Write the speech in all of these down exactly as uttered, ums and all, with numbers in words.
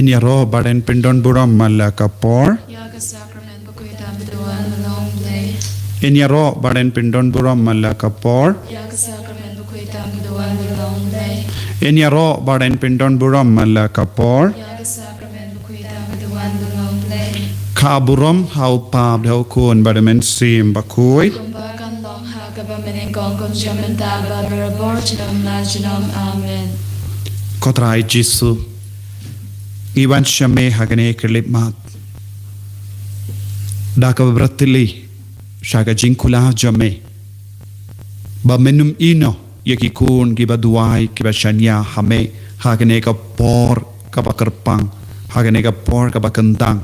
Ïaroh bad yn pyndon burom man la ka por. Ïa ka sakramen bakhuid tam ba don ha u Blei. Ïaroh bad yn pyndon burom man la ka por. Ïa ka sakramen bakhuid tam ba don ha u Blei. Ïaroh bad yn pyndon burom man la ka por. Ïa ka sakramen bakhuid tam ba don ha u Blei. Ka burom ha u Kpa bad ha u Khun bad ha u Mynsiem Bakhuid. Kumba kan long ha kaba mynnyngkong, kum junom mynta bad barabor junom la junom. Amen. Ko Trai Jisu, ngi wan sha me ha kane ka khyllipmat da kaba bret sha ka jingkular jong me, ba men ym ïehnoh ïa ki khun kiba duwai kiba shaniah ha me ha kane ka por kaba kyrpang, ha kane ka por kaba kyntang,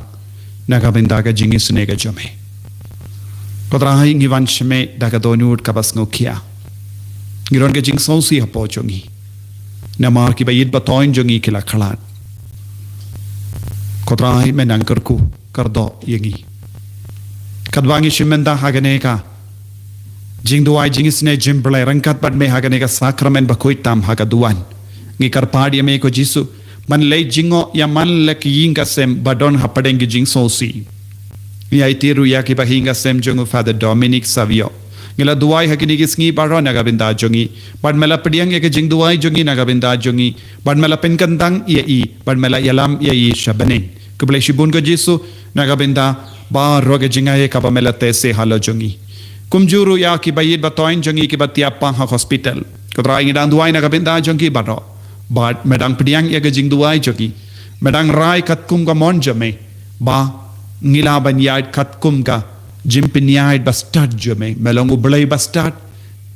na ka bynta ka jingisynei ka jong me. Ko Trai, ngi wan sha me da ka dohnud kaba sngewkhia. Ngi don ka jingsngewsih hapoh jong ngi namar kiba ïeit ba thoiñ jong ngi ki la khlad. Ko Trai, men nang kyrkhu kyrdoh ïa ngi. Katba ngi shim mynta ha kane ka jingduwai jingisynei jingpynlong ryngkat bad me ha kane ka sakramen bakhuid tam ha ka duwan, ngi kyrpad ïa me ko Jisu, ban leit jngoh ïa man la ki ïing ka sem ba don hapdeng ki jingsngewsih. Ïa iti ruh ïa kiba ha ïing ka sem jong u Father Dominic Savio. Ngi la duwai ha kine ki sngi baroh na ka bynta jong i, bad me la pdiang ïa ka jingduwai jong i na ka bynta jong i, bad me la pynkyntang ïa i, bad me la ïalam ïa i sha bneng. Khublei shibun ko Jisu na ka bynta baroh ka jingaiei kaba me la teh seh halor jong i. Kumjuh ruh ïa kiba ïeit ba thoiñ jong i kiba thiah pang ha hospital. Ko Trai, ngi dang duwai na ka bynta jong ki baroh, bad me dang pdiang ïa ka jingduwai jong i. Me dang rai katkum ka mon jong me ba ngi lah ban ïaid katkum ka jingpynïaid bastad jong me. Me long u Blei bastad.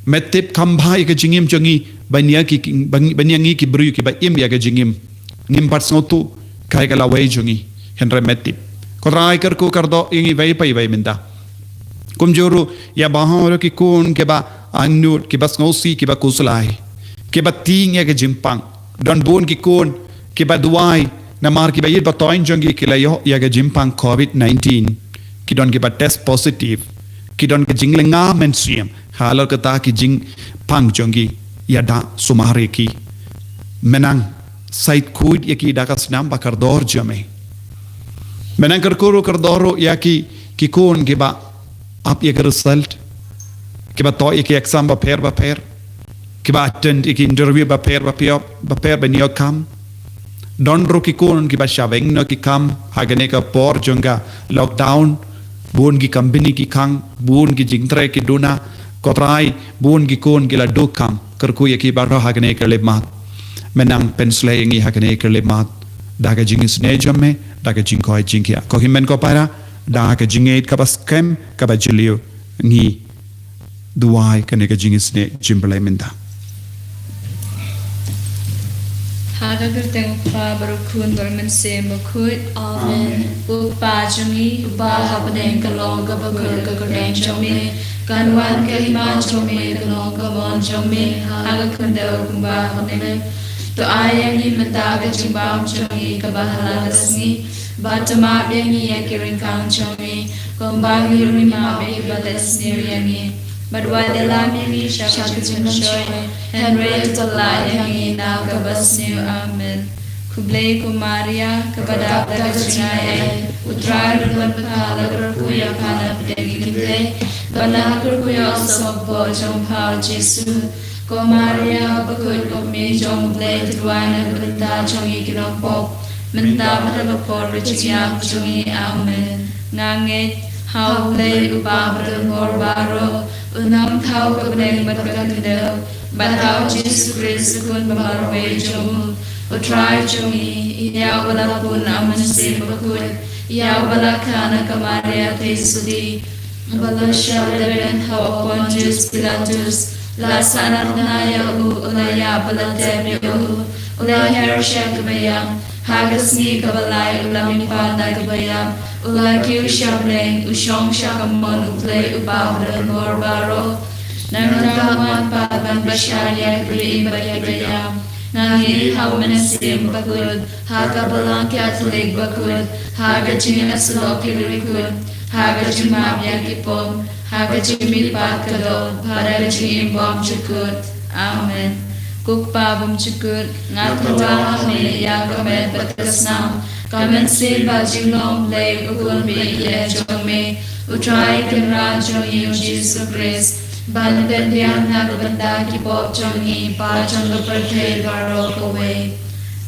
Me tip kham bha ïa ka jingim jong ngi ban ïa ki, ban, ban ïa ngi ki briew kiba im ïa ka jingim. Ngim pat sngewthuh kaei ka lawei jong ngi, hynrei me tip. Ko Trai, kyrkhu kyrdoh ïa ngi iwei pa iwei mynta. Kumjuh ruh ïa baroh ki khun kiba angnud, kiba sngewsih, kiba khuslai, kiba tieng ïa ka jingpang. Don bun ki khun kiba duwai namar kiba ïeit ba thoiñ jong ki ki la ïoh ïa ka jingpang covid nineteen. Ki don kiba test positive. Ki don ka jinglynga mynsiem halor kata ki jingpang jong ki. Ïada sumar ïa ki. Me nang sait khuid ïa ki da ka snam ba kordor jong me. Me nang kyrkhu ruh kordor ruh ïa ki, ki khun kiba ap ïa ka result, kiba thoh ïa ki exam bapher bapher, kiba attend ïa ki interview bapher bapher, bapher ban ïoh kam. Don ruh ki khun kiba shah weng noh ki kam ha kane ka por jong ka lockdown. Bun ki company ki khang, bun ki jingtrei ki duna. Ko Trai, bun ki khun ki la duh kam. Kyrkhu ïa ki baroh ha kane ka khyllipmat. Me nang pynshlei ïa ngi ha kane ka khyllipmat da ka jingisynei jong me, da ka jingkoit jingkhiah. Ko hynmen ko para, da ka jingngeit kaba skhem kaba jylliew, ngi duwai kane ka jingisynei jingpynlong mynta. Ha ka kyrteng u Kpa bad u Khun bad u Mynsiem Bakhuid. Amen. U Kpa jong ngi uba ha bneng, ka long kaba khuid ka kyrteng jong me. Kan wan ka hima jong me, kan long ka mon jong me ha ka khyndew kumba ha bneng. To ai ïa ngi mynta ka jingbam jong ngi kaba ha la ka sngi. Bad to map ïa ngi ïa ki ryngkang jong ngi, kumba ngi ruh ngi map ïa kiba leh sniew ïa ngi. Bad wat ïalam ïa ngi sha ka jingpynshoi, hynrei to lah ïa ngi na kaba sniew. Amen. Khublei ko Maria, kaba dap da ka jingaiei, u Trai u don bad pha, la kyrkhu ïa pha na pdeng ki kynthei, bad la kyrkhu ïa u sohkpoh jong pha u Jisu. Ko Maria bakhuid, ko Kmie jong u Blei, to duwai na ka bynta jong ngi ki nongpop, mynta bad ha ka por ka jingïap jong ngi. Amen. Nga ngeit ha u Blei u Kpa Badonbor baroh, u nongthaw ka bneng bad ka khyndew, bad ha u Jisu Khrist u Khun ba marwei jong u, u Trai jong ngi, ïa uba la pun ha u Mynsiem Bakhuid, ïa uba la kha na ka Maria Theisotti, ba la shah rben ha u Pontius Pilatus, la sahnarphna ïa u, u la ïap bad la tep ïa u, u la her sha kaba ïap, ha ka sngi kaba lai u la mihpat na kaba ïap, u la kiew sha bneng, u shong sha kamon u Blei u Kpa Badonbor baroh. Nangta un wan pat ban bishar ïa kiba im bad kiba ïap. Nga ngeit ha u Mynsiem Bakhuid, ha ka Balang Katholik bakhuid, ha ka jingïasyllok ki riewkhuid, ha ka jingmap ïa ki pop, ha ka jingmihpat ka doh, bad ha ka jingim bymjukut. Amen. Ko Kpa bymjukut, nga tyrwa ha me ïa ka met bad ka snam. Ka mynsiem bad jinglong Blei u khun baieit jong me, U Trai Kynrad jong ngi U Jisu Khrist, ban pynbiang na ka bynta ki pop jong ngi bad jong ka pyrthei baroh kawei.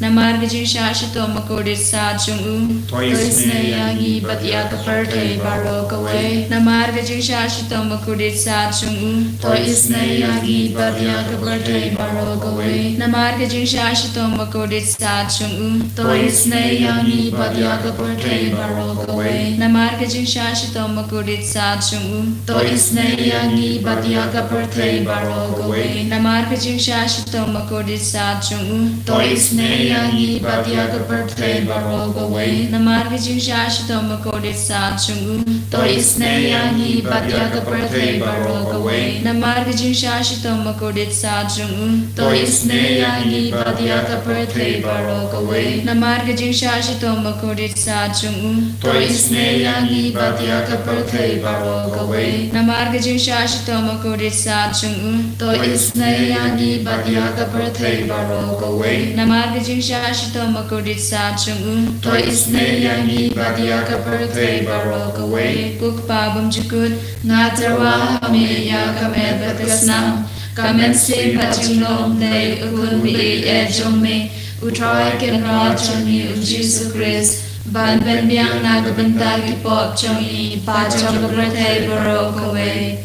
Namar ka jingshah shitom bakordit sat jong u, to isynei ïa ngi bad ïa ka pyrthei baroh kawei. Namar ka jingshah shitom bakordit sat jong u, to isynei ïa ngi bad ïa ka pyrthei baroh kawei. Namar ka jingshah shitom bakordit sat jong u, to isynei ïa ngi bad ïa ka pyrthei baroh kawei. Namar ka jingshah shitom bakordit sat jong u, to isynei ïa ngi bad ïa ka pyrthei baroh kawei. Namar ka jingshah shitom bakordit sat jong u, to isynei ïa ngi bad ïa ka pyrthei baroh kawei. Namar ka jingshah shitom bakordit sat jong u, to isynei ïa ngi bad ïa ka pyrthei baroh kawei. Namar ka jingshah shitom bakordit sat jong u, to isynei ïa ngi bad ïa ka pyrthei baroh kawei. Namar ka jingshah shitom bakordit sat jong u, to isynei ïa ngi bad ïa ka pyrthei baroh kawei. Namar ka jingshah shitom bakordit sat jong u, to isynei ïa ngi bad ïa ka pyrthei baroh kawei. Namar ka jingshah shitom bakordit sat jong u, to isynei ïa ngi bad ïa ka pyrthei baroh kawei. Ko Kpa bymjukut, nga tyrwa ha me ïa ka met bad ka snam. Ka mynsiem bad jinglong Blei u khun baieit jong me, U Trai Kynrad jong ngi U Jisu Khrist, ban pynbiang na ka bynta ki pop jong ngi bad jong ka pyrthei baroh kawei.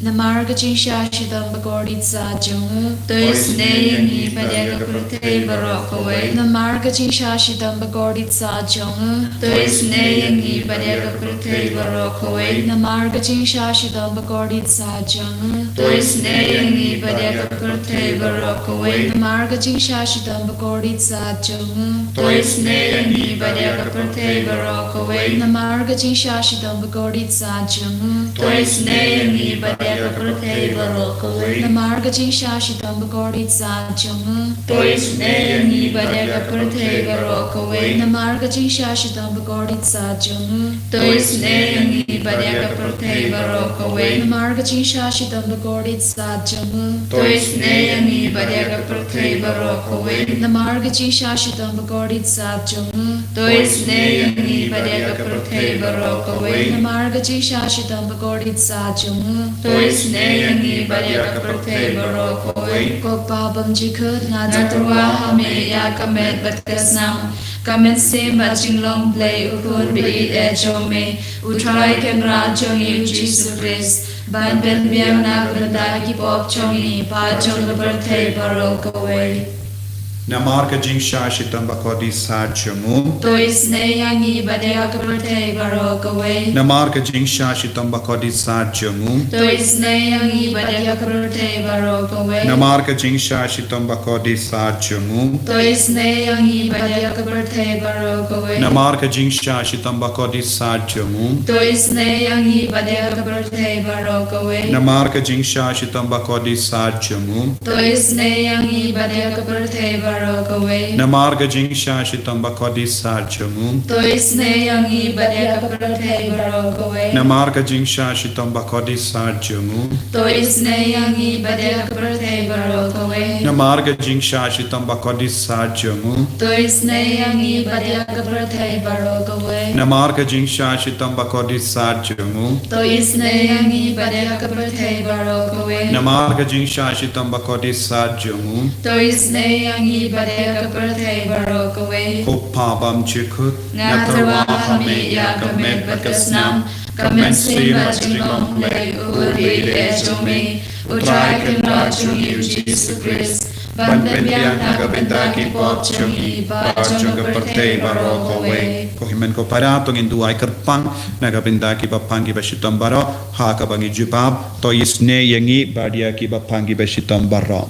Namar ka jingshah shitom bakordit sat jong u, to isynei ïa ngi bad ïa ka pyrthei baroh kawei. Namar ka jingshah shitom bakordit sat jong u, to isynei ïa ngi bad ïa ka pyrthei baroh kawei. Namar ka jingshah shitom bakordit sat jong u, to isynei ïa ngi bad ïa ka pyrthei baroh kawei. Namar ka jingshah shitom bakordit sat jong u, to isynei ïa ngi bad ïa ka pyrthei baroh kawei. Namar ka jingshah shitom bakordit sat jong u, to isynei ïa ngi bad ïa ka pyrthei baroh kawei. Namar ka jingshah shitom bakordit sat jong u, to isynei ïa ngi bad ïa ka pyrthei baroh kawei. Namar ka jingshah shitom bakordit sat jong u, to isynei ïa ngi bad ïa ka pyrthei baroh kawei. Namar ka jingshah shitom bakordit sat jong u, to isynei ïa ngi bad ïa ka pyrthei baroh kawei. Namar ka jingshah shitom bakordit sat jong u, to isynei ïa ngi bad ïa ka pyrthei baroh kawei. Namar ka jingshah shitom bakordit sat jong u, to isynei ïa ngi bad ïa ka pyrthei baroh kawei. Ko Kpa bymjukut, nga tyrwa ha me ïa ka met bad ka snam. Ka mynsiem bad jinglong Blei u khun baieit jong me, U Trai Kynrad jong ngi U Jisu Khrist, ban pynbiang na ka bynta ki pop jong ngi bad jong ka pyrthei baroh kawei. Namar ka jingshah shitom bakordit sat jong u, to isynei ïa ngi bad ïa ka pyrthei baroh kawei. Namar ka jingshah shitom bakordit sat jong u, to isynei ïa ngi bad ïa ka pyrthei baroh kawei. Namar ka jingshah shitom bakordit sat jong u, to isynei ïa ngi bad ïa ka pyrthei baroh kawei. Namar ka jingshah shitom bakordit sat jong u, to isynei ïa ngi bad ïa ka pyrthei baroh kawei. Namar ka jingshah shitom bakordit sat jong u, to isynei ïa ngi bad ïa ka pyrthei baroh kawei. Namar ka jingshah shitom bakordit sat jong u, to isynei ïa ngi bad ïa ka pyrthei baroh kawei. Namar ka jingshah shitom bakordit sat jong u, to isynei ïa ngi bad ïa ka pyrthei baroh kawei. Namar ka jingshah shitom bakordit sat jong u, to isynei ïa ngi bad ïa ka pyrthei baroh kawei. Namar ka jingshah shitom bakordit sat jong u, to isynei ïa ngi bad ïa ka pyrthei baroh kawei. Namar ka jingshah shitom bakordit sat jong u, to isynei ïa ngi bad ïa ka pyrthei baroh kawei. Ko Kpa bymjukut, nga tyrwa ha me ïa ka met bad ka snam. Ka mynsiem bad jinglong Blei u khun baieit jong me, U Trai Kynrad jong ngi U Jisu Khrist, ban pynbiang na ka bynta ki pop jong ngi bad jong ka pyrthei baroh kawei. Ko hynmen ko para, to ngin duwai kyrpang na ka bynta kiba pang kiba shitom baroh, ha kaba ngi jubab: To isynei ïa ngi bad ïa kiba pang kiba shitom baroh.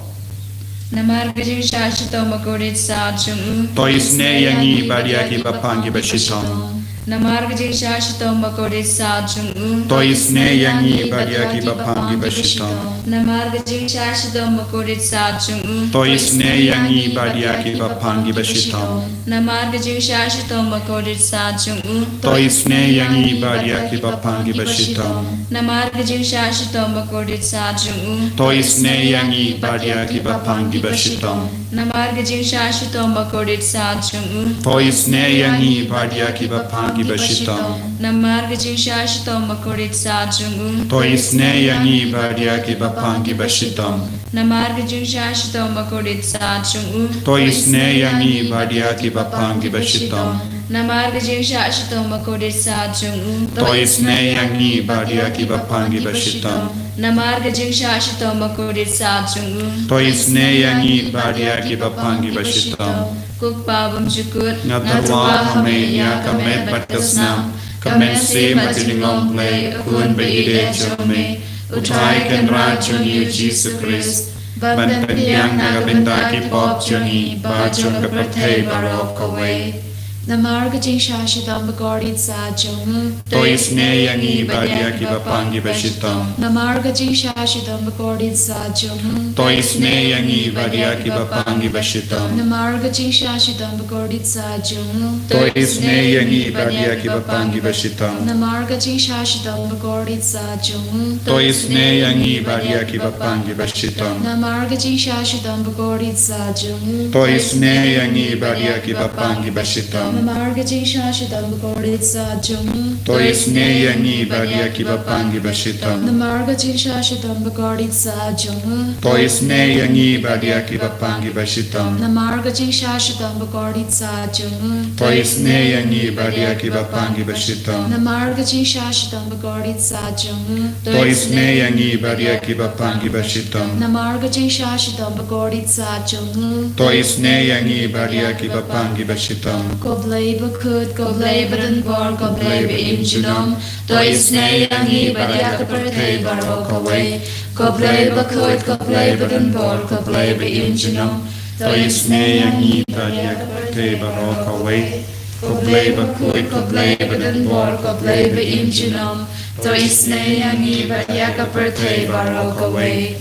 Namar ka jingshah shitom bakordit sat jong u, to isynei ïa ngi bad ïa kiba pang kiba shitom. Namar ka jingshah shitom bakordit sat jong u. To isynei ïa ngi bad ïa kiba pang kiba shitom. Namar ka jingshah shitom bakordit sat jong u. To isynei ïa ngi bad ïa kiba pang kiba shitom. Namar ka jingshah shitom bakordit sat jong u. To isynei ïa ngi bad ïa kiba pang kiba shitom. Namar ka jingshah shitom bakordit sat jong u. To isynei ïa ngi bad ïa kiba pang kiba shitom. Namar ka jingshah shitom bakordit sat jong u. To isynei ïa ngi bad ïa kiba pang kiba shitom. Namar ka jingshah shitom bakordit sat jong u. To isynei ïa ngi bad ïa kiba pang kiba shitom. Namar ka jingshah shitom bakordit sat jong u. To isynei ïa ngi bad ïa kiba pang kiba shitom. Namar ka jingshah shitom bakordit sat jong u. To isynei ïa ngi bad ïa kiba pang kiba shitom. Namar ka jingshah shitom bakordit sat jong u. To isynei ïa ngi bad ïa kiba pang kiba shitom. Ko Kpa bymjukut. Nga tyrwa ha me ïa ka met bad ka snam, ka mynsiem bad ka jinglong Blei, U Khun ba ïeit jong me, U Trai Kynrad jong ngi U Jisu Khrist, ban pynbiang na ka bynta ki pop jong ngi bad jong ka pyrthei baroh kawei. Namar ka jingshah shitom bakordit sat jong u. To isynei ïa ngi bad ïa kiba pang kiba shitom. Namar ka jingshah shitom bakordit sat jong u. To isynei ïa ngi bad ïa kiba pang kiba shitom. Namar ka jingshah shitom bakordit sat jong u. To isynei ïa ngi bad ïa kiba pang kiba shitom. Namar ka jingshah shitom bakordit sat jong u. To isynei ïa ngi bad ïa kiba pang kiba shitom. Namar ka jingshah shitom bakordit sat jong u. To isynei ïa ngi bad ïa kiba pang kiba shitom. Namar ka jingshah shitom bakordit sat jong u. To isynei ïa ngi bad ïa kiba pang kiba shitom. Namar ka jingshah shitom bakordit sat jong u. To isynei ïa ngi bad ïa kiba pang kiba shitom. Namar ka jingshah shitom bakordit sat jong u. To isynei ïa ngi bad ïa kiba pang kiba shitom. Namar ka jingshah shitom bakordit sat jong u. To isynei ïa ngi bad ïa kiba pang kiba shitom. Namar ka jingshah shitom bakordit sat jong u. To isynei ïa ngi bad ïa kiba pang kiba shitom. Ko Blei bakhuid, ko Blei badonbor, ko Blei ba im junom. To isynei ïa ngi bad ïa ka pyrthei baroh kawei. Ko Blei bakhuid, ko Blei badonbor, ko Blei ba im junom. To isynei ïa ngi bad ïa ka pyrthei baroh kawei. Ko Blei bakhuid, ko Blei badonbor, ko Blei ba im junom. To isynei ïa ngi bad ïa ka pyrthei baroh kawei.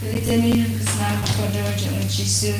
Litany ha ka snam kordor jong U Jisu.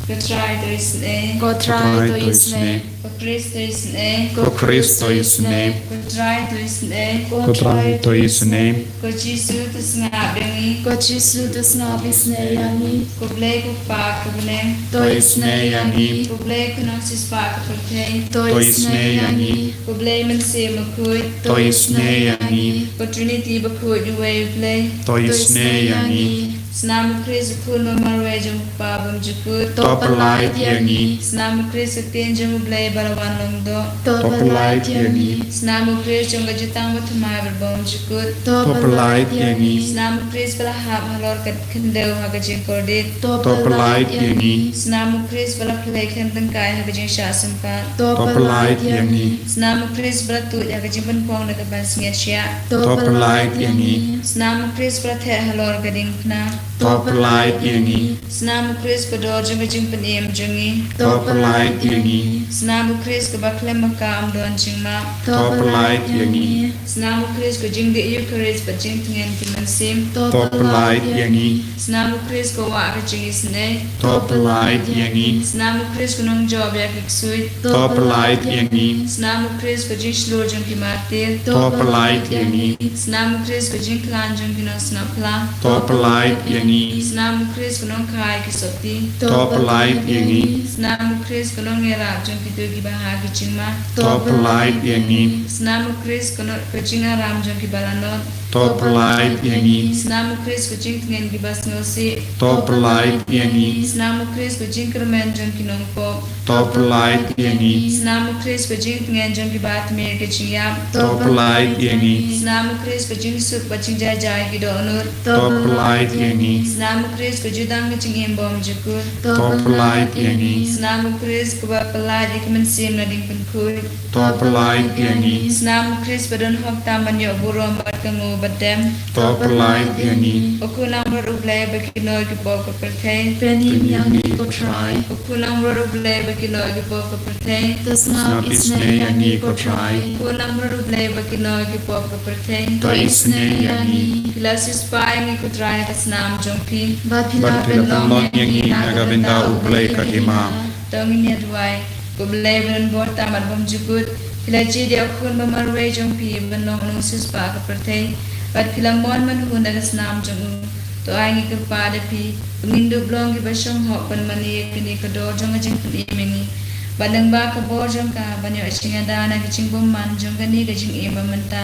Ko Trai to isynei. Ko Trai to isynei. Ko Khrist to isynei. Ko Khrist to isynei. Ko Trai to isynei. Ko Trai to isynei. Ko Jisu to sngap ïa ngi. Ko Jisu to sngap isynei ïa ngi. Ko Blei ko Kpa ka bneng. To isynei ïa ngi. Ko Blei ko nongsiewspah ka pyrthei. To isynei ïa ngi. Ko Blei Mynsiem Bakhuid. To isynei ïa ngi. Ko Trinity bakhuid uwei U Blei. To isynei ïa ngi. Snam U Khrist U Khun ba marwei jong U Kpa bymjukut. To pynlait ïa ngi. Snam U Khrist ka ktien jong U Blei ba la wan long doh. To pynlait ïa ngi. Snam U Khrist jong ka jutang bathymmai bad bymjukut. To pynlait ïa ngi. Snam U Khrist ba la hap halor ka khyndew ha ka jingkordit. To pynlait ïa ngi. Snam U Khrist ba la pynleit khlem tyngkai ha ka jingshah sympat. To pynlait ïa ngi. Snam U Khrist ba la tuid ha ka jingpynpong da ka pansngiat shiah. To pynlait ïa ngi. Snam U Khrist ba la theh halor ka diengphna. To pynlait ïa ngi. Snam U Khrist ka dor jong ka jingpynim jong ngi. To pynlait ïa ngi. Snam U Khrist kaba khlem ba kam don jingmap. To pynlait ïa ngi. Snam U Khrist ka jingdih Eukharist bad jingtngen ki mynsiem. To pynlait ïa ngi. Snam U Khrist ka wah ka jingisynei. To pynlait ïa ngi. Snam U Khrist ka nongjop ïa ki ksuid. To pynlait ïa ngi. Snam U Khrist ka jingshlur jong ki martir. To pynlait ïa ngi. Snam U Khrist ka jingkhlaiñ jong ki nongsngap phla. To pynlait ïa ngi. Snam U Khrist ka nongkhie ki sotti. To pynlait ïa ngi. Snam U Khrist ka nongïarap jong kito kiba ha ki jingma. To pynlait ïa ngi. Snam U Khrist ka no-, ka jingaram jong kiba lanot. To pynlait ïa ngi. Snam U Khrist ka jingtngen kiba sngewsih. To pynlait ïa ngi. Snam U Khrist ka jingkyrmen jong ki nongpop. To pynlait ïa ngi. Snam U Khrist ka jingtngen jong kiba tmier ka jingïap. To pynlait ïa ngi. Snam U Khrist ka jingsuk bad jingjai jai ki dohnud. To pynlait ïa ngi. Snam u Khrist ka ju dang ka jingim bymjukut. To pyllait ïa ngi. Snam u Khrist kaba pyllait ïa ki mynsiem na ding pynkhuid. To pyllait ïa ngi. Snam u Khrist ba don hok tam ban ïoh burom bad ka nguh bad dem. To pyllait ïa ngi. U khun langbrot u Blei ba kynnoh ïa ki pop ka pyrthei. Pynïap ïa ngi ko Trai. U khun langbrot u Blei ba kynnoh ïa ki pop ka pyrthei. To sngap isynei ïa ngi ko Trai. U khun langbrot u Blei ba kynnoh ïa ki pop ka pyrthei. To isynei ïa ngi. Phi la siewspah ïa ngi ko Trai ha ka snam jong phi. Bad phi la pynlong ïa ngi na ka bynta u Blei ka hima. To ngin ïa duwai. Ko Blei ba don bor tam bad bymjukut, phi la jied ïa u khun ba marwei jong phi ban long u nongsiewspah ka pyrthei, bad phi la mon ban hun da ka snam jong u. To ai ngi kyrpad ïa phi ba ngin dup long kiba shong hok ban mane ïa kane ka dor jong ka jingpynim ïa ngi, bad lyngba ka bor jong ka ban ïoh jingïada na ka jingbymman jong kane ka jingim ba mynta,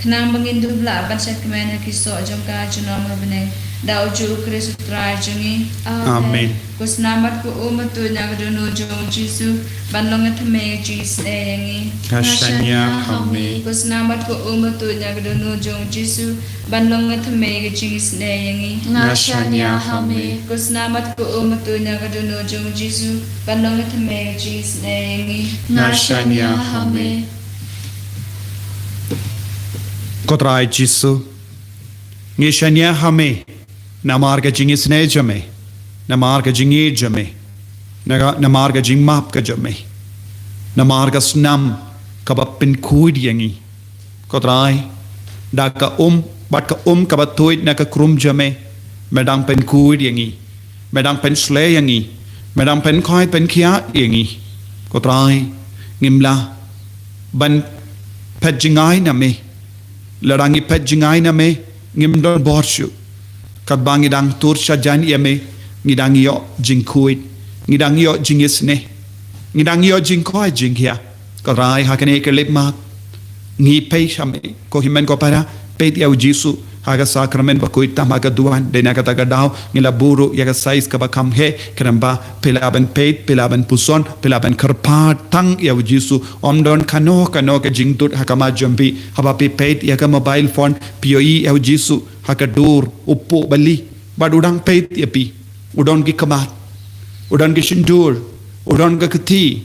khnang ba ngin dup lah ban shadkmen ha ki soh jong ka junom ka bneng da ujuh u Khrist u Trai jong ngi. Amen. Ko snam bad ko um ba tuid na ka dohnud jong u Jisu ban long ka thymmei ka jingisynei ïa ngi. Nga shaniah ha me. Ko snam bad ko um ba tuid na ka dohnud jong u Jisu ban long ka thymmei ka jingisynei ïa ngi. Nga shaniah ha me. Ko snam bad ko um ba tuid na ka dohnud jong u Jisu ban long ka thymmei ka jingisynei ïa ngi. Nga shaniah ha me. Ko Trai Jisu, ngi shaniah ha me. Namar ka jingisynei jong me, namar ka jingïeit jong me, na ka, namar ka jingmap ka jong me, namar ka snam kaba pynkhuid ïa ngi. Ko Trai, da ka um, bad ka um kaba tuid na ka krum jong me, me dang pynkhuid ïa ngi, me dang pynshlei ïa ngi, me dang pynkhuid pynkhiah ïa ngi. Ko Trai, ngim lah ban phet jngai na me. Lada ngi phet jngai na me, ngim don bor shuh. Katba ngi dang tur shajan ïa me, ngi dang ïoh jingkhuid, ngi dang ïoh jingisynei, ngi dang ïoh jingkhuid jingkhiah. Ko Trai, ha kane ka khyllipmat ngi peit sha me, ko hynmen ko para, peit ïa u Jisu ha ka sakramen bakhuid tam ha ka duwan. Dei na kata ka daw ngi la buh ruh ïa ka sais kaba kham heh, khnang ba phi lah ban peit, phi lah ban puson, phi lah ban kyrpad tang ïa u Jisu. Ym don kano kano ka jingtut ha khmat jong phi. Haba phi peit ïa ka mobile phone, phi ïohi ïa u Jisu ha ka dur, u puh bali, bad u dang peit ïa phi. U don ki khmat, u don ki shyntur, u don ka kti,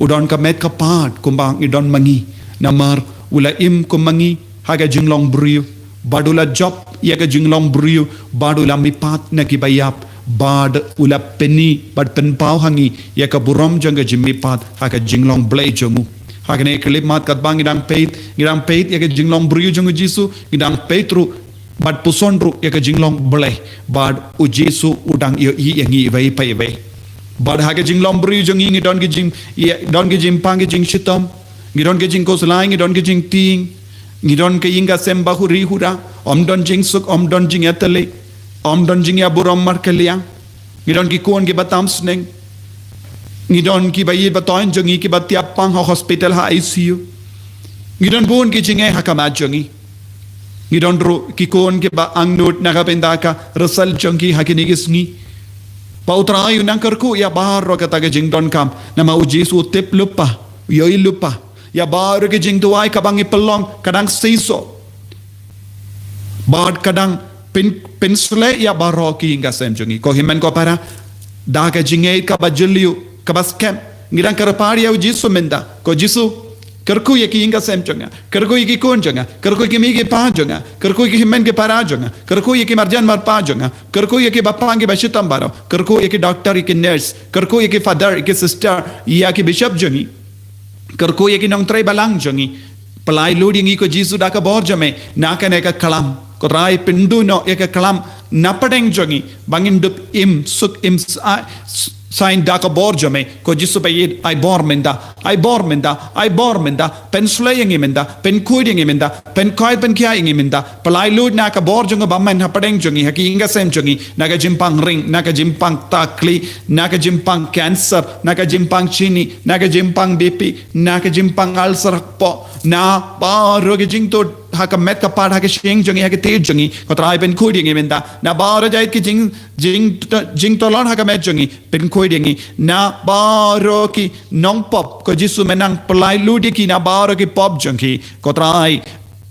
u don ka met ka phad kumba ngi don ma ngi. Namar u la im kum ma ngi ha ka jinglong briew, bad u la jop ïa ka jinglong briew, bad u la mihpat na kiba ïap, bad u la pyni bad pynpaw ha ngi ïa ka burom jong ka jingmihpat ha ka jinglong Blei jong u. Ha kane ka khyllipmat katba ngi dang peit, ngi dang peit ïa ka jinglong briew jong u Jisu, ngi dang peit ruh bad puson ruh ïa ka jinglong Blei, bad u Jisu u dang ïohi ïa ngi iwei pa iwei. Bad ha ka jinglong briew jong ngi, ngi don ki jing, ïa, don ki jingpang ki jingshitom, ngi don ki jingkhuslai, ngi don ki jingtieng, ngi don ka ïing ka sem ba huri hura, ym don jingsuk, ym don jingïatylli, ym don jingïaburom markylliang. Ngi don ki khun kiba tam sneng. Ngi don kiba ïeit ba thoiñ jong ngi kiba tiap pang ha hospital, ha I C U. Ngi don bun ki jingeh ha khmat jong ngi. Ngi don ruh ki khun kiba angnud na ka bynta ka result jong ki ha kine ki sngi. Ba u Trai u nang kyrkhu ïa baroh kata ka jingdonkam, namar u Jisu u tip lypa, u ïohi lypa ïa baroh ki jingduwai kaba ngi pynlong, ka dang seisoh. Bad ka dang pyn, pynshlei ïa baroh ki ïing ka sem jong ngi. Ko hynmen ko para, da ka jingngeit kaba jylliew, kaba skhem, ngi dang kyrpad ïa u Jisu mynta. Ko Jisu, kyrkhu ïa ki ïing ka sem jong nga, kyrkhu ïa ki khun jong nga, kyrkhu ïa ki kmie ki kpa jong nga, kyrkhu ïa ki hynmen ki para jong nga, kyrkhu ïa ki marjan marpa jong nga, kyrkhu ïa ki bapang ki bashitom baroh, kyrkhu ïa ki doktor, ïa ki nurse, kyrkhu ïa ki father, ïa ki sister, ïa ki bishop jong ngi. Kyrkhu ïa ki nongtrei balang jong ngi. Pynlait lut ïa ngi ko Jisu da ka bor jong me na kane ka klam. Ko Trai, pynduh noh ïa ka klam na pdeng jong ngi, ba ngin dup im suk im sa-, saiñ da ka bor jong me. Ko Jisu ba ïeit, ai bor mynta, ai bor mynta, ai bor mynta. Pynshlei ïa ngi mynta, pynkhuid ïa ngi mynta, pynkhuid pynkhiah ïa ngi mynta. Pynlait lut na ka bor jong u bymman ha pdeng jong ngi, ha ki ïing ka sem jong ngi, na ka jingpang ring, na ka jingpang takli, na ka jingpang cancer, na ka jingpang chini, na ka jingpang B P, na ka jingpang ulcer hapoh, na baroh ki jingtut ha ka met ka phad, ha ka shyieng jong ngi, ha ka tied jong ngi. Ko Trai, pynkhuid ïa ngi mynta na baroh jait ki jing, jing, jingtulon ha ka met jong ngi. Pynkhuid ïa ngi na baroh ki nongpop. Ko Jisu, me nang pynlait lut ïa ki na baroh ki pop jong ki. Ko Trai,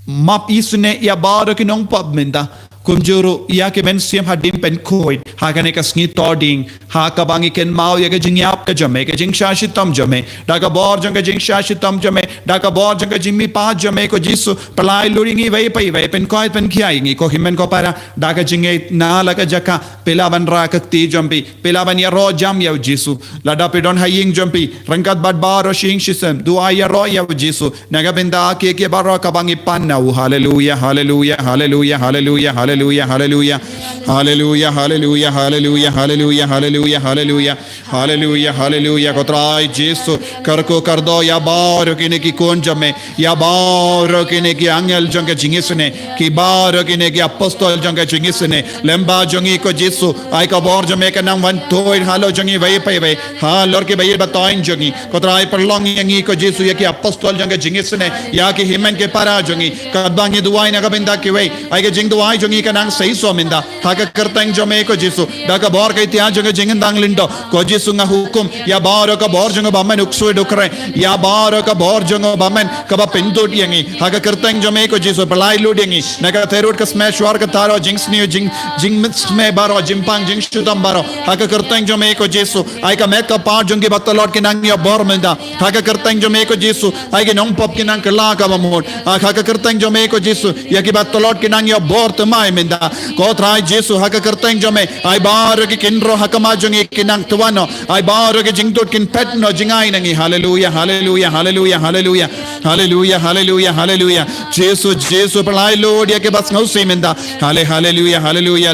map isynei ïa baroh ki nongpop mynta. Kumjuh ruh ïa ki mynsiem hadien pynkhuid ha kane ka sngi Tohdieng, ha kaba ngi kynmaw ïa ka jingïap ka jong me, ka jingshah shitom jong me. Da ka bor jong ka jingshah shitom jong me, da ka bor jong ka jingmihpat jong me, ko Jisu, pyllait lut ïa ngi iwei pa iwei, pynkhuid pynkhiah ïa ngi, ko hynmen ko para. Da ka jingngeit na la ka jaka, phi lah ban rah ka kti jong phi, phi lah ban ïaroh jam ïa u Jisu. Lada phi don ha ïing jong phi, ryngkat bad baroh shi ïing shi sem, duwai ïaroh ïa u Jisu. Na ka bynta kiei kiei baroh kaba ngi pan na u. Haleluya, haleluya, haleluya, haleluya, haleluya, haleluya. Haleluya, haleluya, haleluya, haleluya, haleluya, haleluya. Haleluya, haleluya, ko Trai Jisu. Kyrkhu kyrdoh ïa baroh kine ki khun jong me, ïa baroh kine ki angel jong ka jingisynei, ki baroh kine ki apostol jong ka jingisynei. Lem bad jong ngi, ko Jisu, ai ka bor jong me kan nang wan tuid halor jong ngi iwei pa iwei, halor ki ba ïeit ba thoiñ jong ngi. Ko Trai, pynlong ïa ngi, ko Jisu, ïa ki apostol jong ka jingisynei, ïa ki hynmen ki para jong ngi. Katba ngi duwai na ka bynta kiwei, ai ka jingduwai jong ngi kan nang seisoh mynta. Ha ka kyrteng jong me, ko Jisu, da ka bor ka ïtiar jong ka jingim dang lyngdoh, ko Jisu, nga hukum ïa baroh ka bor jong u bymman, u ksuid u khreh, ïa baroh ka bor jong u bymman kaba pyndud ïa ngi. Ha ka kyrteng jong me, ko Jisu, pyllait lut ïa ngi na ka thyrut ka smet shuwa ka thaw, jingsniew, jing, jingsmet baroh, jingpang jingshitom baroh. Ha ka kyrteng jong me, ko Jisu, ai ka met ka phad jong ki ba tlot kin nang ïoh bor mynta. Ha ka kyrteng jong me, ko Jisu, ai ki nongpop kin nang kylla kaba mut. Ha ka kyrteng jong me, ko Jisu, ïa ki ba tlot kin nang ïoh bor thymmai mynta, ko Trai Jisu. Ha ka kyrteng jong me, ai baroh ki khyndew ha khmat jong ngi kin nang thaw noh, ai baroh ki jingdud kin phet noh jingai na ngi. Haleluya, haleluya, haleluya, haleluya. Haleluya, haleluya, haleluya. Jisu, Jisu, pyllait lut ïa ki ba sngewsih mynta. Hale, haleluya, haleluya.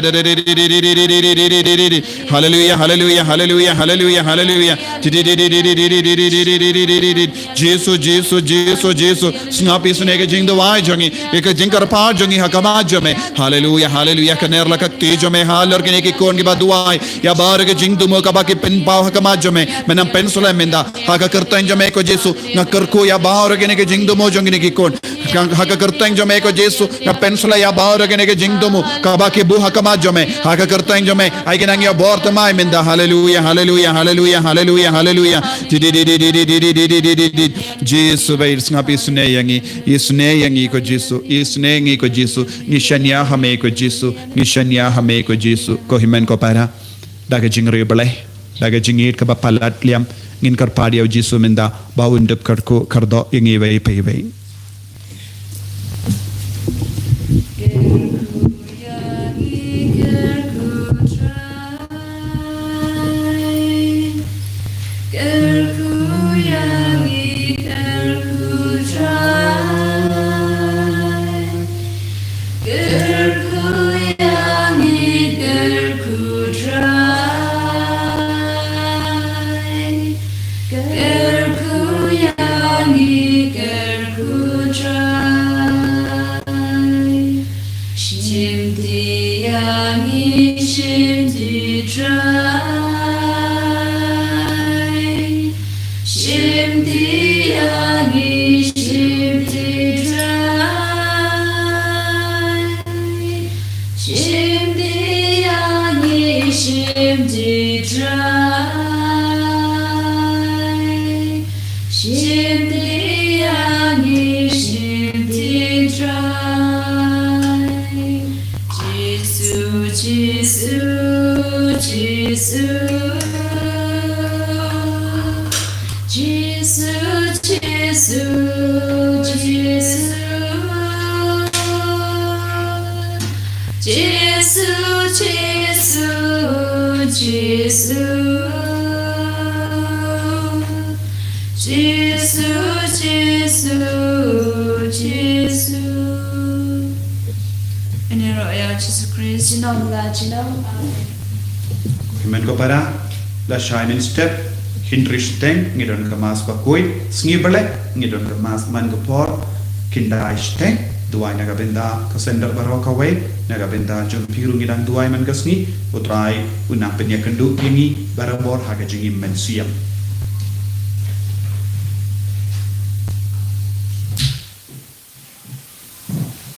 Haleluya, haleluya, haleluya, haleluya, haleluya. Jisu, Jisu, Jisu, Jisu. Sngap isynei ka jingduwai jong ngi, ïa ka jingkyrpad jong ngi ha khmat jong me. Haleluya, haleluya. Kner la ka kti jong me halor kine ki khun ki ba duwai ïa baroh ka jingthmu kaba ki pynpaw ha khmat jong me. Men nang pynslem mynta. Ha ka kyrteng jong me, ko Jisu, nga kyrkhu ïa baroh kine ki jingthmu jong kine ki khun. Ka, ha ka kyrteng jong me, ko Jisu, nga pynslem ïa baroh kine ki jingthmu kaba ki buh ha khmat jong me. Ha ka kyrteng jong me, ai kin nang ïoh bor thymmai mynta. Haleluya, haleluya, haleluya, haleluya, haleluya. Di, di, di. Jisu ba ïeit, sngap isynei ïa ngi, isynei ïa ngi, ko Jisu, isynei ïa ngi, ko Jisu. Ngi shaniah ha me, ko Jisu, ngi shaniah ha me, ko Jisu. Ko hynmen ko para, da ka jingriewblei, da ka jingïeit kaba palat liam, ngin kyrpad ïa u Jisu mynta ba un dup kyrkhu kyrdoh ïa ngi iwei pa iwei. Kyrkhu ïa ngi, kyrkhu Trai. Kyrkhu ïa ngi, kyrkhu Trai. Kyrkhu ïa ngi, kyrkhu Trai. Shim ti ïa ngi, shim ti Trai. Shim ti ïa ngi, shim ti Trai. Shim ti ïa ngi, shim ti Trai. Shim ti ïa ngi, shim ti Trai. Jisu, Jisu, Jisu. Jisu, Jisu, Jisu. Jisu, Jisu, Jisu. Jisu, Jisu, Jisu. Ngin ïaroh ïa u Jisu Khrist. Junom la junom. Amen. Ko hynmen ko para, lashai mynstep, hynriew shiteng ngi don ka Mass bakhuid, sngi Blei ngi don ka Mass man ka por, khyndai shiteng. Duwai na ka bynta ka sender baroh kawei, na ka bynta jong phi ruh ngi dang duwai man ka sngi, U Trai un nang pynïakynduh ïa ngi barabor ha ka jingim mynsiem.